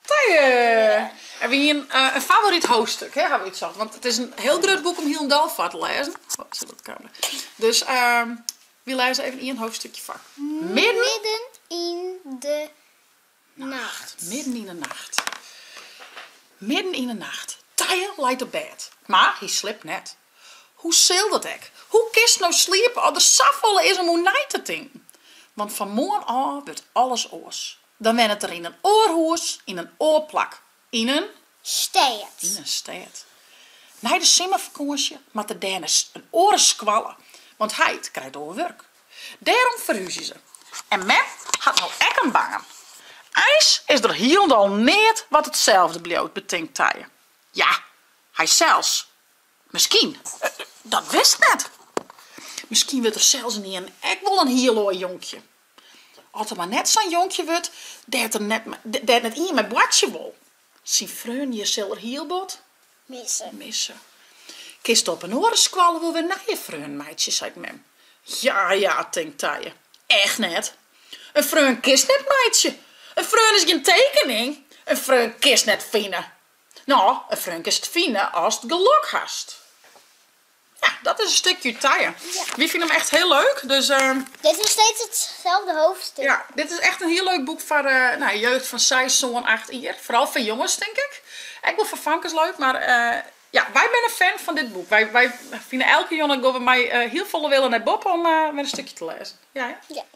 Teije! En wy hienen in favoryt hoofdstuk, hè, hawwe we útsocht. Want it is in hiel grut boek om hielendal foar te lêzen. Oh, sit op de kamera. Dus wy lêze even ien hoofdstukje foar. Midden yn de nacht. Midden yn de nacht. Midden yn de nacht. Teije leit op bêd, mar hy sliept net. Hoe sil dat ek? Hoe kinst no sliepe as der safolle is om oer nei te tinken? Want fan moarn ôf wurdt alles oars. Dan wennet er yn in oar hûs, yn in oar plak. Yn in. Stêd. Yn in stêd. Nei de simmerfakânsje moat er dêr nei in oare skoalle, want heit krijt oar wurk. Dêrom ferhúzje se. En mem hat no ek in baan. Eins is der hielendal neat wat itselde bliuwt, betinkt Teije. Ja, hy sels. Miskien. Dat witst net. Miskien wurdt er sels ynienen ek wol in hiel oar jonkje. As er mar net sa'n jonkje wurdt dêr't er net, dêr't net ien mei boartsje wol. Syn freonen hjir sil er hiel bot misse. Misse. Kinst op in oare skoalle wol wer nije freonen meitsje, seit mem. Ja, ja, tinkt Teije. Echt net. In freon kinst net meitsje. In freon is gjin tekening. In freon kinst net fine. No, in freon kinst fine ast gelok hast. Ja, dat is in stikje út Teije. Wy fine him echt hiel leuk, dus. Dit is nog steeds hetzelfde hoofdstuk. Ja, dit is echt in hiel leuk boek foar nou, jeugd fan seis, sân, acht jier. Foaral foar jonges, tink ik. Ek wol foar famkes leuk, mar ja, wy binne fan fan dit boek. Wy, wy fine elke jûn dan gean we mei hiel folle wille nei boppe om wer in stikje te lêzen. Ja, hè? Ja.